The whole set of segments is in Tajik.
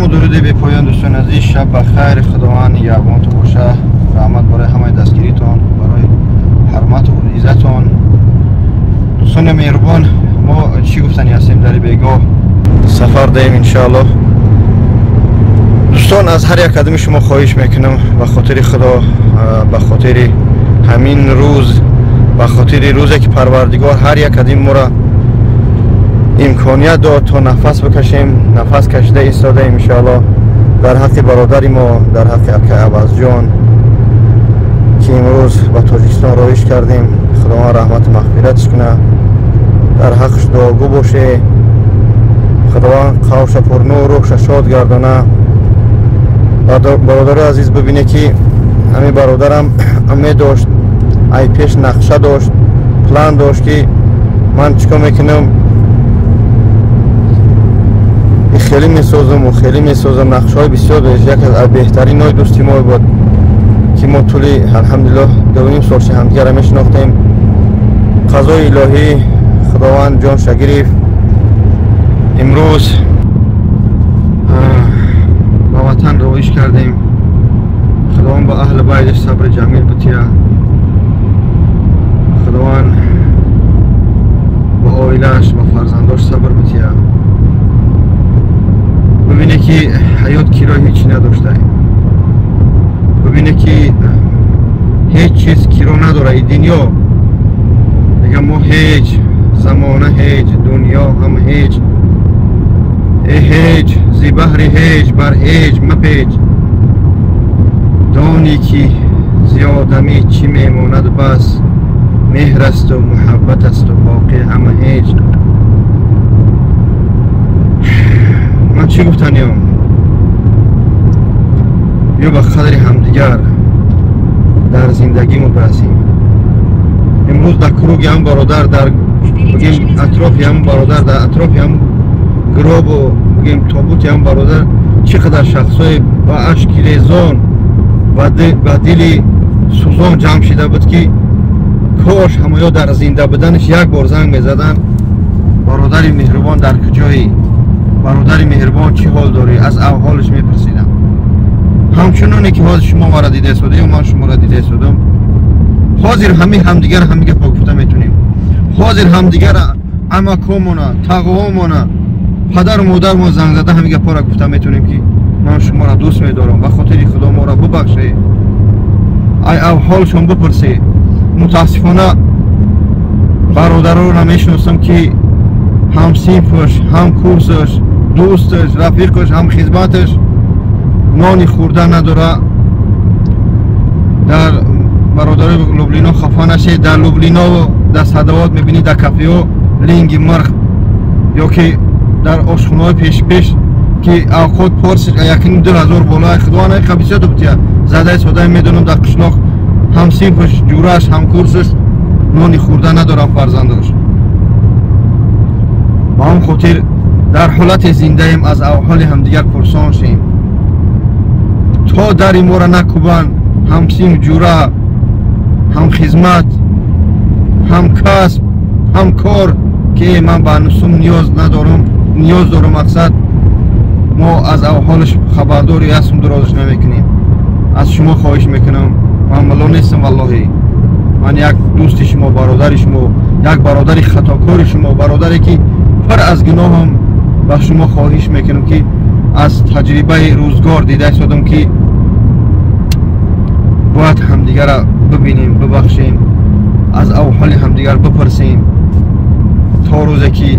Салому дуруди бепоён дӯстони азиз, шаб ба хайр, худованд нигаҳбонтон боша. Раҳмат барои ҳамаи дастгиритон, барои ҳурмату иззатон. Дӯстони меҳрубон, мо чӣ гуфтанӣ ҳастем дар бегоҳ сафар даем иншоаллоҳ. Дӯстон, аз ҳар як қадами шумо хоҳиш мекунам, ба хотири худо, ба хотири ҳамин рӯз, ба хотири рӯзе ки парвардигор ҳар як қадами моро имконият дод то нафас бикашем, нафас кашида истодаем иншоаллоҳ. Дар ҳаққи бародари мо, дар ҳаққи акай Авазҷон ки имрӯз ба Тоҷикистон роҳиш кардем, худованд раҳмату мағфиратш кунад, дар ҳаққаш дуогӯ боше, худованд қавша пурнур, рӯҳша шод гардона. Бародари азиз, бибине ки ҳамин бародарам умед дошт, ай пеш нақша дошт, план дошт ки ман чӣ кор мекунам, хеле месозам ва хеле месозам. Нақшаҳои бисёр дошт. Яке аз беҳтаринҳои дӯсти мо буд ки мо тӯли алҳамдулиллоҳ 2.5 сол ши ҳамдигарро мешинохтем. Қазои илоҳӣ, худованд ҷонша гирифт. Имрӯз ба ватан роҳиш кардем. Худованд ба аҳли байташ сабри ҷамил бития, худованд ба оилааш, ба фарзандош сабр бития. Бибине ки ҳаёт киро ҳеҷ надоштаем, бибине ки ҳеҷ чиз киро надора и дунё. Мега мо ҳеҷ, замона ҳеҷ, дунё ҳам ҳеҷ, э ҳеҷ, зи баҳри ҳеҷ бар ҳеҷ мапеҷ. Дони ки зиёдамӣ чӣ мемонад, бас меҳр асту муҳаббат асту боқӣ ҳама ҳеҷ. Ман чӣ гуфтаниям? Биё ба қадри ҳамдигар дар зиндагимо бирасем. Имрӯз дар круги ҳам бародар, дар бигем атрофи ҳам бародар, дар атрофи ҳам гробу бигем тобути ҳам бародар чӣ қадар шахсҳое ба ашки резон, ба дили сӯзон ҷамъ шида буд ки кош ҳамаё дар зинда буданаш як бор занг мезаданд: бародари меҳрубон дар куҷоӣ, бародари меҳрубон чӣ ҳол дорӣ? Аз авҳолаш мепурсидам. Ҳамчуноне ки ҳозир шумо маро дида истодаед, ман шуморо дида истодам. Ҳозир ҳамин ҳамдигар ҳамин гапҳо гуфта метавонем. Ҳозир ҳамдигар амакҳомона, тағоҳомона, падару модармо занг зада ҳамин гапҳоро гуфта метавонем ки ман шуморо дӯст медорам, ба хотири худо моро бубахшед, ай авҳолшон бипурсед. Мутаассифона бародаронро мешиносам ки ҳам синфаш, ҳам курсаш, дӯсташ, рафиқаш, ҳам хизматаш нони хӯрда надора. Дар бародарои Лублино хафа нашед. Дар Лублино дар садавот мебинӣ, дар кафеҳо линги мирх ё ки дар ошхонаҳои пешпеш ки авқот порсиш 1,5-2 ҳазор болои худованд ай бисёр дубтия задаи содаи медонам. Дар қишлоқ ҳам синфаш, ҷураш, ҳам курсаш нони хӯрда надорам фарзандош. Ба ҳам хотир дар ҳолате зиндаем, аз авҳоли ҳамдигар пурсон шем то дари моро накӯбанд. Ҳам синф, ҷура, ҳам хизмат, ҳам касб, ҳам кор ки ман ба нусум ниёз надорам, ниёз дорам. Мақсад мо аз авҳолаш хабардори ҳастем, дурозаш намекунем. Аз шумо хоҳиш мекунам, ман мало нестам, валлоҳи ман як дӯсти шумо, бародари шумо, як бародари хатокори шумо, бародаре ки пур аз гуноҳам, ба шумо хоҳиш мекунам ки аз таҷрибаи рӯзгор дида истодам ки бояд ҳамдигарро бибинем, бибахшем, аз авҳоли ҳамдигар бипурсем то рӯзе ки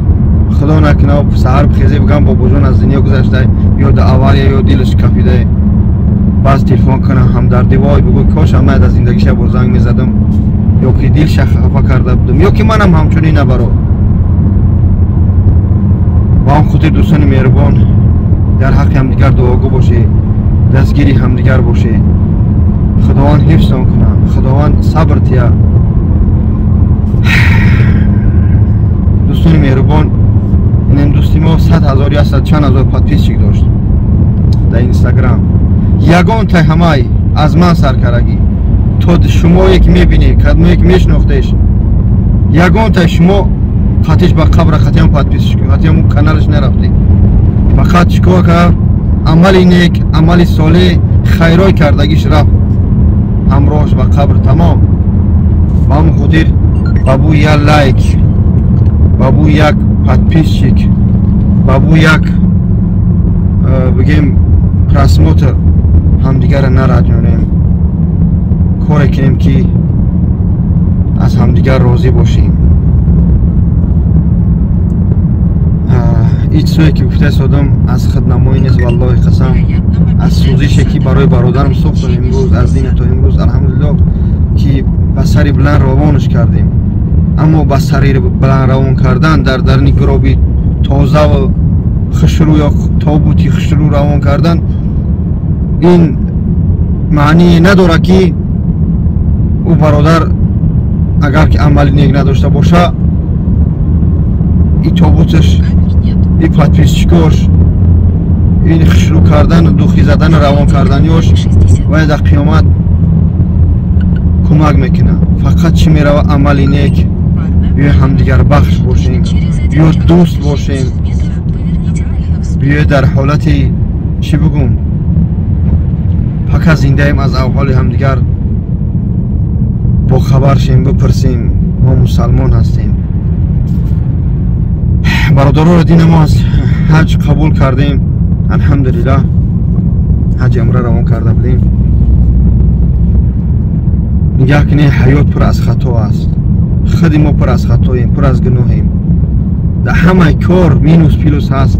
худо накунад саҳар бихезе бигам бобоҷон аз дунё гузашта, ё дар авария, ё дилаш кафида, баъз телефон кунам ҳамдардӣ, вой бигӯй кош ҳамаят аз зиндагиша бор занг мезадам, ё ки дилша хафа карда будам, ё ки манам ҳамчунин набаро. Ба он хотир дӯстони меҳрубон, дар ҳаққи ҳамдигар дуогӯ бошед, дастгири ҳамдигар бошед. Худованд ҳифзтон кунад, худованд сабр тия. Дӯстони меҳрубон, инам дӯсти мо 100 ҳазор ё 100 чанд ҳазор подписчик дошт дар Инстаграм. Ягон тай ҳамай аз ман саркарагӣ то шумое ки мебинед, кадмое ки мешинохтеш, ягон тай шумо қатиш ба қабра қатиам подписчик, қатиам каналаш нарафтед. Фақат чикор кард? Амали нек, амали солеҳ, хайрой кардагиш рафт ҳамроҳш ба қабр, тамом. Ба ҳамин хотир ба бу як лайк, ба бу як подписчик, ба бу як бигем просмотр ҳамдигарро нарадёнем. Коре кунем ки аз ҳамдигар розӣ бошем. Ин чизое ки гуфтаистодам аз худнамоӣ нест, валлоҳи қасам, аз сӯзише ки барои бародарам сӯхтам имрӯз, аз дина то имрӯз алҳамдулиллоҳ ки ба сари баланд равонаш кардем. Аммо ба сари баланд равон кардан дар дарни гроби тозаву хушрӯ ё тобути хушрӯ равон кардан ин маъние надорад ки ӯ бародар агар ки амали нек надошта боша, и тобуташ, и подписчикош, ин хушрӯ кардан, духи задан, равон карданиёш вай дар қиёмат кӯмак мекунад. Фақат чӣ мерава? Амали нек. Биё ҳамдигарбахш бошем, биё дӯст бошем, биё дар ҳолати чӣ бигӯм, пака зиндаем, аз авҳоли ҳамдигар бохабар шем, бипурсем. Мо мусалмон ҳастем. Бародароро дина мо аз ҳаҷ қабул кардем, алҳамдулиллаҳ. Ҳаҷи умра равон карда будем. Нигаҳ кунед, ҳаёт пур аз хато аст. Худи мо пур аз хатоем, пур аз гуноҳем. Дар ҳамаи кор минус плюс ҳаст.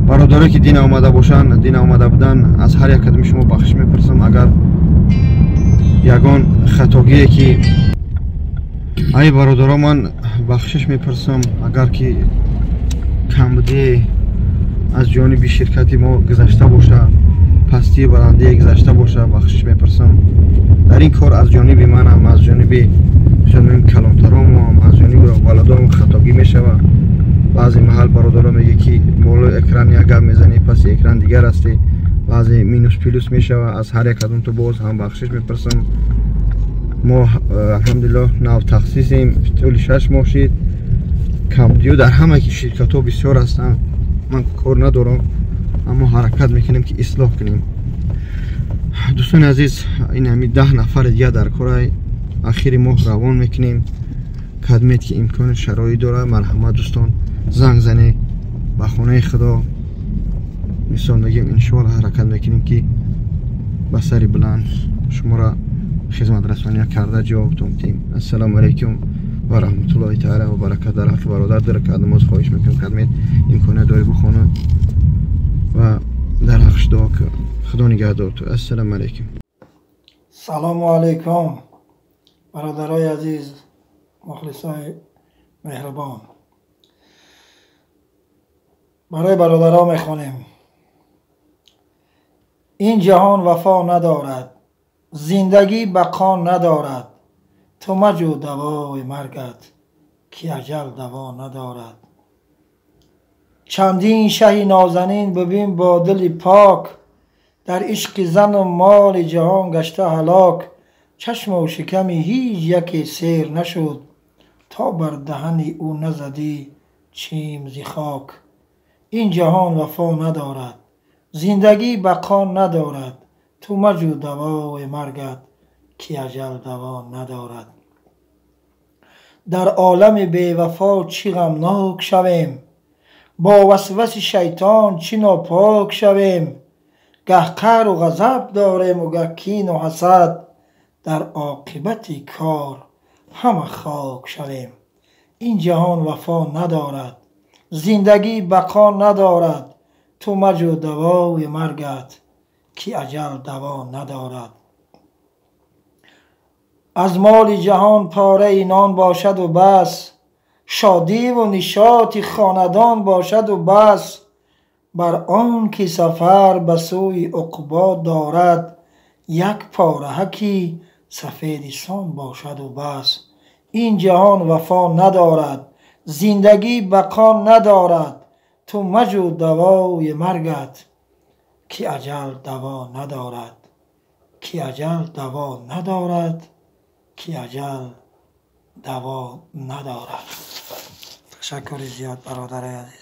Бародарое ки дина омада бошанд, дина омада буданд, аз ҳар як кадоми шумо бахшиш мепурсам агар ягон хатогие ки ай бародаро, ман бахшиш мепурсам агар ки камбудие аз ҷониби ширкати мо гузашта боша, пастии баландие гузашта боша, бахшиш мепурсам. Дар ин кор аз ҷониби манам, аз ҷониби калонтаромам, аз ҷониби роҳбаладом хатогӣ мешавад. Баъзе маҳал бародаро мегӯ ки болои экран як гап мезанӣ, паси экран дигар ҳастӣ. Баъзе минус плюс мешавад. Аз ҳар як кадом ту боз ҳам бахшиш мепурсам. Мо алҳамдулиллоҳ навтахсисем, тӯли 6 моҳ шид. Камбудиҳо дар ҳама ширкатҳо бисёр ҳастанд, ман кор надорам, аммо ҳаракат мекунем ки ислоҳ кунем. Дӯстони азиз, ин ҳами 10 нафари дигар дар кораи ахири моҳ равон мекунем. Кадмет ки имкони шароит дорад, марҳамат дӯстон, занг занед ба хонаи худо. Мисол мегӯем, иншоалло ҳаракат мекунем ки ба сари баланд шуморо хизматрасония карда ҷавобтон диҳем. Ассалому алайкум ва раҳматуллоҳи таала ва баракат. Дар ҳаққи бародар ду ракат намоз хоҳиш мекунам, кадмет имконият дорӣ бихона ва дар ҳаққаш дуо кун. Худо нигаҳдор ту. Ассалому алайкум. Салому алайкум бародарои азиз, мухлисои меҳрубон. Барои бародаро мехонем. Ин ҷаҳон вафо надорад, зиндагӣ бақо надорад. Ту маҷӯ давои маргат, ки аҷал даво надорад. Чандин шаҳи нозанин бибин бо дили пок, дар ишқи зану моли ҷаҳон гашта ҳалок. Чашму шиками ҳеҷ яке сер нашуд, то бар даҳани ӯ назадӣ чим зи хок. Ин ҷаҳон вафо надорад, зиндагӣ бақо надорад. Ту маҷӯ давои маргат, ки аҷал даво надорад. Дар олами бевафо чӣ ғамнок шавем, бо васваси шайтон чӣ нопок шавем. Гаҳ қаҳру ғазаб дорему гаҳ кину ҳасад, дар оқибати кор ҳама хок шавем. Ин ҷаҳон вафо надорад, зиндагӣ бақо надорад. Ту маҷӯ давои маргат, ки аҷал даво надорад. Аз моли ҷаҳон пораи нон бошаду бас, шодиву нишоти хонадон бошаду бас. Бар он ки сафар ба сӯи уқбо дорад, як пораҳаки сафеди сон бошаду бас. Ин ҷаҳон вафо надорад, зиндагӣ бақо надорад. Ту маҷӯ давои маргат, ки аҷал даво надорад, ки аҷал даво надорад, ки аҷал даво надорад. Ташаккури зиёд бародарои азиз.